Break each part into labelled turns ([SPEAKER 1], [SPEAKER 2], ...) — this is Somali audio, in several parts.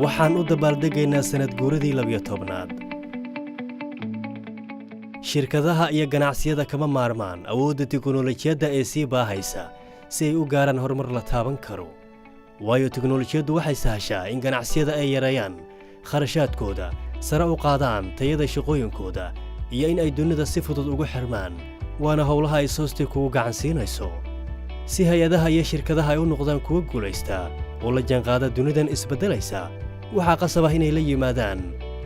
[SPEAKER 1] Waxaan u dabaaldegaynaa sannad guuradii 12aad. Shirkadaha iyo ganacsiyada kama maarmaan awoodda tiknolojiyadda ee sii baahaysa si ay u gaaraan horumar la taaban karo, waayo tiknolojiyaddu waxay sahashaa in ganacsiyada ay yareeyaan kharashaadkooda, sare u qaadaan tayada shaqooyinkooda iyo in ay dunida si fudud ugu xirmaan. Waana howlaha ay SOSTECH kugu gacan siinayso si hay-adaha iyo shirkadaha ay u noqdaan kuwa guulaystaa oo la jaanqaada dunidan isbeddelaysa. Waxaa qasab ah inay la yimaadaan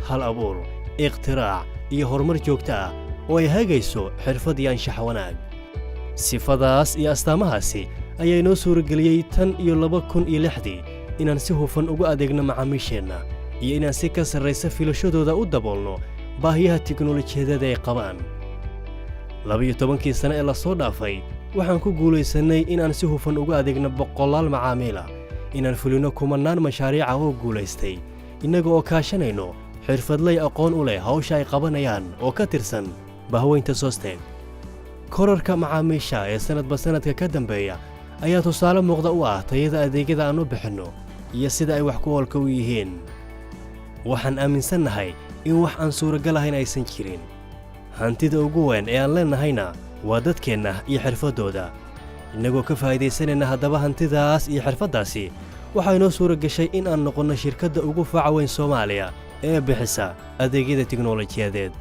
[SPEAKER 1] hal abuur, ikhtiraac iyo horumar joogto ah oo ay hagayso xirfad iyo anshax wanaag. Sifadaas iyo astaamahaasi ayaa inoo suurageliyey tan iyo 2006dii inaan si hufan ugu adeegno macaamiisheenna iyo inaan si ka sarraysa filashadooda u daboolno baahiyaha tiknolojiyadeed ay qabaan. 12kii sane ee la soo dhaafay, waxaan ku guulaysannay inaan si hufan ugu adeegno boqolaal macaamiila, inaan fulino kumannaan mashaariica oo guulaystay, innaga oo kaashanayno xirfadley aqoon u leh hawsha ay qabanayaan oo ka tirsan bahweynta SOSTECH. Korarka macaamiisha ee sannadba sannadka ka dambeeya ayaa tusaale muuqda u ah tayada adeegyada aan u bixinno iyo sida ay wax ku oolka u yihiin. Waxaan aaminsannahay in wax aan suuragal ahayn aysan jirin. Hantida ugu weyn ee aan leennahayna waa dadkeenna iyo xirfaddooda. Innagoo ka faa'iidaysanayna haddaba hantidaas iyo xirfaddaasi, waxaa inoo suura gashay in aan noqonno shirkadda ugu faca weyn Soomaaliya ee bixisa adeegyada tiknolojiyadeed.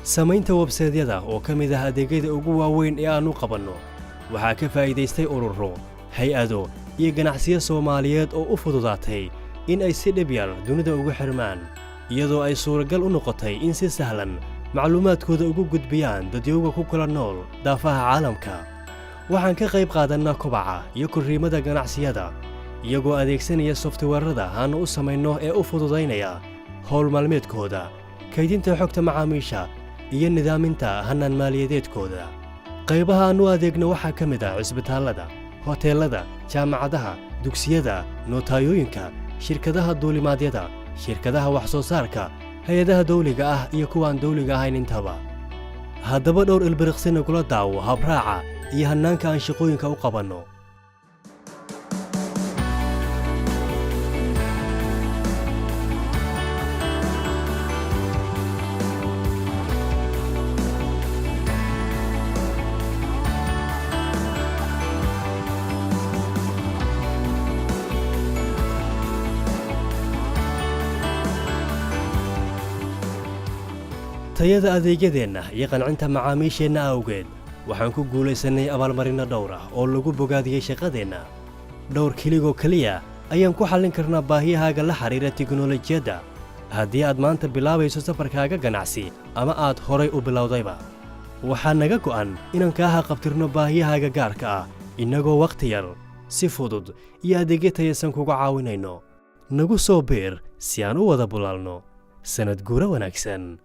[SPEAKER 1] Samaynta websaydyada oo ka mid ah adeegyada ugu waaweyn ee aannu qabanno, waxaa ka faa'iidaystay ururo, hay-ado iyo ganacsiyo Soomaaliyeed oo u fududaatay in ay si dhib yar dunida ugu xirmaan, iyadoo ay suuragal u noqotay in si sahlan macluumaadkooda ugu gudbiyaan dadyowga ku kala nool daafaha caalamka. Waxaan ka qayb qaadannaa kobaca iyo korriimada ganacsiyada, iyagoo adeegsanaya software-ada aannu u samayno ee u fududaynaya howl maalmeedkooda, kaydinta xogta macaamiisha iyo nidaaminta hannaan maaliyadeedkooda. Qaybaha aan u adeegno waxaa ka mid ah cisbitaallada, hoteellada, jaamacadaha, dugsiyada, notaayooyinka, shirkadaha duulimaadyada, shirkadaha wax soo saarka, hay-adaha dawliga ah iyo kuwa aan dawliga ahayn intaba. Haddaba dhowr ilbiriqsi nagula daawo habraaca iyo hannaanka aan shaqooyinka u qabanno. Tayada adeegyadeenna iyo qancinta macaamiisheenna awgeed, waxaan ku guulaysannay abaalmarinno dhowr ah oo lagu bogaadiyey shaqadeenna. Dhowr click oo keliya ayaan ku xallin karnaa baahiyahaaga la xidhiira tiknolojiyadda, haddii aad maanta bilaabayso safarkaaga ganacsi ama aad horay u bilowdayba. Waxaa naga go'an inaan kaa haqabtirno baahiyahaaga gaarka ah, innagoo wakhti yar, si fudud iyo adeegyo tayaysan kuga caawinayno. Nagu soo biir si aan u wada bulaalno. Sannad guuro wanaagsan.